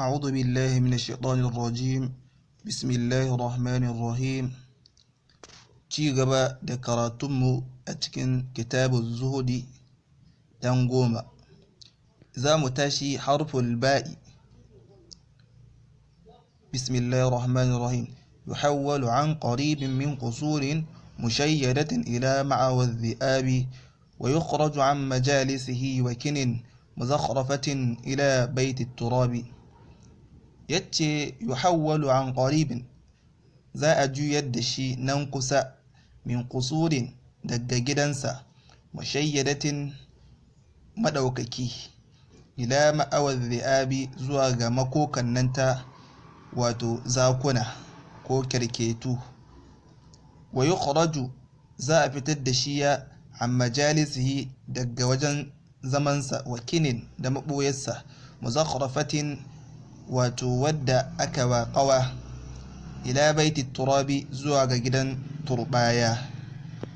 أعوذ بالله من الشيطان الرجيم بسم الله الرحمن الرحيم ci gaba da karatunmu a cikin kitabun zuhudi dan 10. Za mu tashi harful ba'i. Bismillahir rahmanir rahim. Yuhawwalu an qaribin min qusurin mushayyadatin ila ma'awa dhi'abi, wa yukhraju an majalisihi wa kinin muzakhrafatin ila baiti turabi. Yace yuhawwalu an qaribin, za a juyar da shi nan kusa, min qusurin, daga gidansa, mushayyadatin, madaukaki, ila ma'awar dhi'abi, zuwa ga makokan nan ta wato zakuna ko kyarketu. Wa yukhraju, za a fitar da shi ya an majalisihi, daga wajen zamansa, wa kinin, da maɓoyarsa, muzakhrafatin, wato wadda aka wa ƙawa, ila baiti turabi, zuwa ga gidan turbaya.